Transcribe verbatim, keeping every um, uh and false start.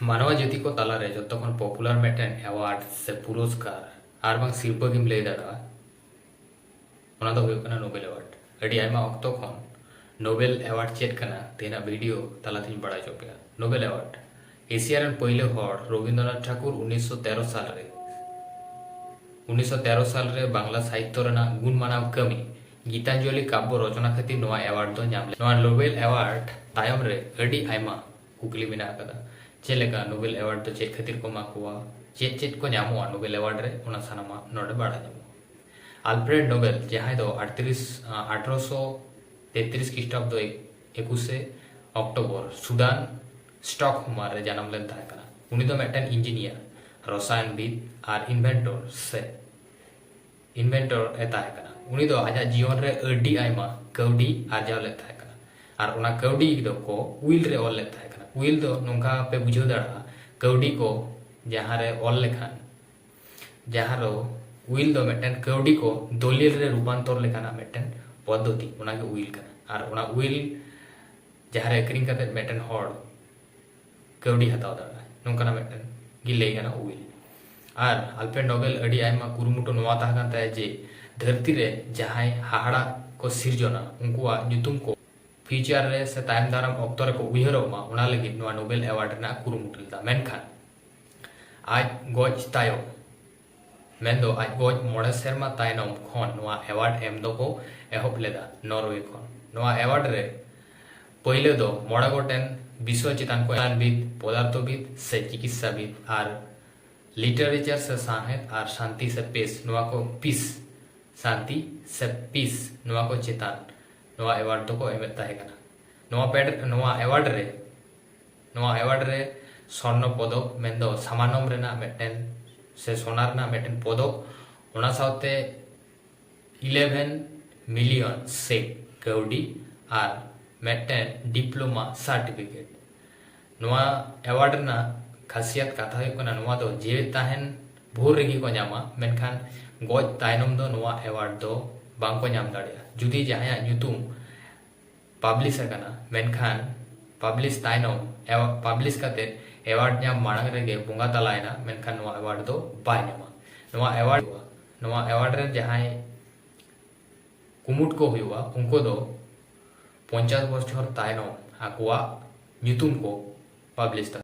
ᱢᱟᱱᱣᱟ ᱡᱟᱹᱛᱤ ᱠᱚ ᱛᱟᱞᱟᱨᱮ ᱡᱚᱛᱚ ᱠᱷᱚᱱ popular ᱢᱤᱫᱴᱮᱱ award ᱥᱮ ᱯᱩᱨᱚᱥᱠᱟᱨ ᱟᱨ ᱵᱟᱝ ᱥᱤᱨᱯᱟᱹ ᱜᱮᱢ ᱞᱟᱹᱭ ᱫᱟᱲᱮᱭᱟᱜᱼᱟ, ᱚᱱᱟ ᱫᱚ ᱦᱩᱭᱩᱜ ᱠᱟᱱᱟ Nobel Award᱾ ᱟᱹᱰᱤ ᱟᱭᱢᱟ ᱚᱠᱛᱚ ᱠᱷᱚᱱ Nobel Award ᱪᱮᱫ ᱠᱟᱱᱟ ᱛᱮᱦᱮᱧᱟᱜ video ᱛᱟᱞᱟᱛᱤᱧ ᱵᱟᱲᱟᱭ ᱦᱚᱪᱚ ᱯᱮᱭᱟ᱾ Nobel Award ᱮᱥᱤᱭᱟ ᱨᱮᱱ ᱯᱳᱭᱞᱳ ᱦᱚᱲ ᱨᱚᱵᱤᱱᱫᱨᱚᱱᱟᱛᱷ ᱴᱷᱟᱠᱩᱨ ᱩᱱᱤᱥᱥᱚ ᱛᱮᱨᱚ ᱥᱟᱞ ᱨᱮ, ᱩᱱᱤᱥᱥᱚ ᱛᱮᱨᱚ ᱥᱟᱞ ᱨᱮ ᱵᱟᱝᱞᱟ ᱥᱟᱦᱤᱛᱛᱚ ᱨᱮᱱᱟᱜ ᱜᱩᱱ ᱢᱟᱱᱟᱣ ᱠᱟᱹᱢᱤ ᱜᱤᱛᱟᱧᱡᱚᱞᱤ ᱠᱟᱵᱽᱵᱚ ᱨᱚᱪᱚᱱᱟ ᱠᱷᱟᱹᱛᱤᱨ ᱱᱚᱣᱟ award ᱫᱚ ᱧᱟᱢ ᱞᱮᱫᱟ᱾ ᱱᱚᱣᱟ Nobel Award ᱛᱟᱭᱚᱢ ᱨᱮ ᱟᱹᱰᱤ ᱟᱭᱢᱟ ᱠᱩᱠᱞᱤ ᱢᱮᱱᱟᱜ ᱟᱠᱟᱫᱟ, ᱪᱮᱫ ᱞᱮᱠᱟ Nobel Award ᱫᱚ ᱪᱮᱫ ᱠᱷᱟᱹᱛᱤᱨ ᱠᱚ ᱮᱢᱟ ᱠᱚᱣᱟ, ᱪᱮᱫ ᱪᱮᱫ ᱠᱚ ᱧᱟᱢᱚᱜᱼᱟ Nobel Award ᱨᱮ, ᱚᱱᱟ ᱥᱟᱱᱟᱢᱟᱜ ᱱᱚᱰᱮ ᱵᱟᱲᱟᱭ ᱧᱟᱢᱚᱜᱼᱟ᱾ ᱟᱞᱯᱷᱨᱮᱰ ᱱᱳᱵᱮᱞ, ᱡᱟᱦᱟᱸᱭ ᱫᱚ ᱟᱴᱛᱨᱤᱥ, ᱟᱴᱷᱨᱚᱥᱚ ᱛᱮᱛᱨᱤᱥ ᱠᱷᱨᱤᱥᱴᱟᱵᱫᱚ ᱮᱠᱩᱥᱮ ᱚᱠᱴᱳᱵᱚᱨ ᱥᱩᱰᱟᱱ ᱥᱴᱚᱠᱦᱳᱢ ᱨᱮ ᱡᱟᱱᱟᱢ ᱞᱮᱱ ᱛᱟᱦᱮᱸ ᱠᱟᱱᱟ᱾ ᱩᱱᱤ ᱫᱚ ᱢᱤᱫᱴᱮᱱ engineer, ᱨᱚᱥᱟᱭᱚᱱᱵᱤᱫ ᱟᱨ inventor ᱥᱮ inventor ᱮ ᱛᱟᱦᱮᱸ ᱠᱟᱱᱟ᱾ ᱩᱱᱤ ᱫᱚ ᱟᱡᱟᱜ ᱡᱤᱭᱚᱱ ᱨᱮ ᱟᱹᱰᱤ ᱟᱭᱢᱟ ᱠᱟᱹᱣᱰᱤ ᱟᱨᱡᱟᱣ ᱞᱮᱫ ᱛᱟᱦᱮᱸ ᱠᱟᱱᱟ ᱟᱨ ᱚᱱᱟ ᱠᱟᱹᱣᱰᱤ ᱫᱚ ᱠᱚ will ᱨᱮ ᱚᱞ ᱞᱮᱫ ᱛᱟᱦᱮᱸ ᱠᱟᱱᱟ᱾ Will ᱫᱚ ᱱᱚᱝᱠᱟ ᱯᱮ ᱵᱩᱡᱷᱟᱹᱣ ᱫᱟᱲᱮᱭᱟᱜᱼᱟ, ᱠᱟᱹᱣᱰᱤ ᱠᱚ ᱡᱟᱦᱟᱸ ᱨᱮ ᱚᱞ ᱞᱮᱠᱷᱟᱱ, ᱡᱟᱦᱟᱸ ᱫᱚ will ᱫᱚ ᱢᱤᱫᱴᱮᱱ ᱠᱟᱹᱣᱰᱤ ᱠᱚ ᱫᱚᱞᱤᱞ ᱨᱮ ᱨᱩᱯᱟᱱᱛᱚᱨ ᱞᱮᱠᱟᱱᱟᱜ ᱢᱤᱫᱴᱮᱱ ᱯᱚᱫᱽᱫᱷᱚᱛᱤ, ᱚᱱᱟᱜᱮ will ᱠᱟᱱᱟ᱾ ᱟᱨ ᱚᱱᱟ will ᱡᱟᱦᱟᱸ ᱨᱮ ᱟᱹᱠᱷᱨᱤᱧ ᱠᱟᱛᱮ ᱢᱤᱫᱴᱮᱱ ᱦᱚᱲ ᱠᱟᱹᱣᱰᱤ ᱦᱟᱛᱟᱣ ᱫᱟᱲᱮᱭᱟᱜᱼᱟ, ᱱᱚᱝᱠᱟᱱᱟᱜ ᱢᱤᱫᱴᱮᱱ ᱜᱮ ᱞᱟᱹᱭ ᱜᱟᱱᱚᱜᱼᱟ will᱾ ᱟᱨ ᱟᱞᱯᱷᱨᱮᱰ ᱱᱳᱵᱮᱞ ᱟᱹᱰᱤ ᱟᱭᱢᱟ ᱠᱩᱨᱩᱢᱩᱴᱩ ᱱᱚᱣᱟ ᱛᱟᱦᱮᱸ ᱠᱟᱱ ᱛᱟᱭᱟ ᱡᱮ ᱫᱷᱟᱹᱨᱛᱤ ᱨᱮ ᱡᱟᱦᱟᱸᱭ ᱦᱟᱦᱟᱲᱟ ᱠᱚ ᱥᱤᱨᱡᱚᱱᱟ, ᱩᱱᱠᱩᱣᱟᱜ ᱧᱩᱛᱩᱢ ᱠᱚ future ᱨᱮ ᱥᱮ ᱛᱟᱭᱚᱢ ᱫᱟᱨᱟᱢ ᱚᱠᱛᱚ ᱨᱮᱠᱚ ᱩᱭᱦᱟᱹᱨᱚᱜ ᱢᱟ, ᱚᱱᱟ ᱞᱟᱹᱜᱤᱫ ᱱᱚᱣᱟ Nobel Award ᱨᱮᱱᱟᱜ ᱠᱩᱨᱩᱢᱩᱴᱩ ᱞᱮᱫᱟ᱾ ᱢᱮᱱᱠᱷᱟᱱ ᱟᱡ ᱜᱚᱡ ᱛᱟᱭᱚᱢ, ᱢᱮᱱᱫᱚ ᱟᱡ ᱜᱚᱡ ᱢᱚᱬᱮ ᱥᱮᱨᱢᱟ ᱛᱟᱭᱱᱚᱢ ᱠᱷᱚᱱ ᱱᱚᱣᱟ award ᱮᱢ ᱫᱚᱠᱚ ᱮᱦᱚᱵ ᱞᱮᱫᱟ ᱱᱚᱨᱣᱮ ᱠᱷᱚᱱ᱾ ᱱᱚᱣᱟ award ᱨᱮ ᱯᱟᱹᱭᱞᱟᱹ ᱫᱚ ᱢᱚᱬᱮ ᱜᱚᱴᱮᱱ ᱵᱤᱥᱚᱭ ᱪᱮᱛᱟᱱ ᱠᱚ, ᱨᱟᱥᱟᱭᱚᱱᱵᱤᱫ, ᱯᱚᱫᱟᱨᱛᱷᱚᱵᱤᱫ ᱥᱮ ᱪᱤᱠᱤᱛᱥᱟᱵᱤᱫ, ᱟᱨ literature ᱥᱮ ᱥᱟᱶᱦᱮᱫ, ᱟᱨ ᱥᱟᱱᱛᱤ ᱥᱮ peace, ᱱᱚᱣᱟ ᱠᱚ peace, ᱥᱟᱱᱛᱤ ᱥᱮ peace, ᱱᱚᱣᱟ ᱠᱚ ᱪᱮᱛᱟᱱ ᱱᱚᱣᱟ award ᱫᱚᱠᱚ ᱮᱢᱮᱫ ᱛᱟᱦᱮᱸ ᱠᱟᱱᱟ᱾ ᱱᱚᱣᱟ ᱯᱮᱰ-, ᱱᱚᱣᱟ award ᱨᱮ, ᱱᱚᱣᱟ award ᱨᱮ ᱥᱚᱨᱱᱚ ᱯᱚᱫᱚᱠ, ᱢᱮᱱᱫᱚ ᱥᱟᱢᱟᱱᱚᱢ ᱨᱮᱱᱟᱜ ᱢᱤᱫᱴᱮᱱ ᱥᱮ ᱥᱚᱱᱟ ᱨᱮᱱᱟᱜ ᱢᱤᱫᱴᱮᱱ ᱯᱚᱫᱚᱠ, ᱚᱱᱟ ᱥᱟᱶᱛᱮ eleven million ᱥᱮᱠ ᱠᱟᱹᱣᱰᱤ ᱟᱨ ᱢᱤᱫᱴᱮᱱ diploma certificate᱾ ᱱᱚᱣᱟ award ᱨᱮᱱᱟᱜ ᱠᱷᱟᱥᱤᱭᱟᱛ ᱠᱟᱛᱷᱟ ᱦᱩᱭᱩᱜ ᱠᱟᱱᱟ, ᱱᱚᱣᱟ ᱫᱚ ᱡᱤᱣᱮᱫ ᱛᱟᱦᱮᱱ ᱵᱷᱳᱨ ᱨᱮᱜᱮ ᱠᱚ ᱧᱟᱢᱟ, ᱢᱮᱱᱠᱷᱟᱱ ᱜᱚᱡ ᱛᱟᱭᱱᱚᱢ ᱫᱚ ᱱᱚᱣᱟ award ᱫᱚ ᱵᱟᱝᱠᱚ ᱧᱟᱢ ᱫᱟᱲᱮᱭᱟᱜᱼᱟ᱾ ᱡᱩᱫᱤ ᱡᱟᱦᱟᱸᱭᱟᱜ ᱧᱩᱛᱩᱢ publish ᱟᱠᱟᱱᱟ, ᱢᱮᱱᱠᱷᱟᱱ publish ᱛᱟᱭᱱᱚᱢ, ᱮᱣ-, publish ᱠᱟᱛᱮ ᱮᱣᱟᱨᱰ ᱧᱟᱢ ᱢᱟᱲᱟᱝ ᱨᱮᱜᱮ ᱵᱚᱸᱜᱟ ᱛᱟᱞᱟᱭᱮᱱᱟ, ᱢᱮᱱᱠᱷᱟᱱ ᱱᱚᱣᱟ ᱮᱣᱟᱨᱰ ᱫᱚ ᱵᱟᱭ ᱧᱟᱢᱟ᱾ ᱱᱚᱣᱟ ᱮᱣᱟᱨᱰ, ᱱᱚᱣᱟ ᱮᱣᱟᱨᱰ ᱨᱮ ᱡᱟᱦᱟᱸᱭ ᱠᱩᱢᱩᱴ ᱠᱚ ᱦᱩᱭᱩᱜᱼᱟ, ᱩᱱᱠᱩ ᱫᱚ ᱯᱚᱧᱪᱟᱥ ᱵᱚᱪᱷᱚᱨ ᱛᱟᱭᱱᱚᱢ ᱟᱠᱚᱣᱟᱜ ᱧᱩᱛᱩᱢ ᱠᱚ ᱯᱟᱵᱽᱞᱤᱥ ᱛᱟᱠᱚᱣᱟ᱾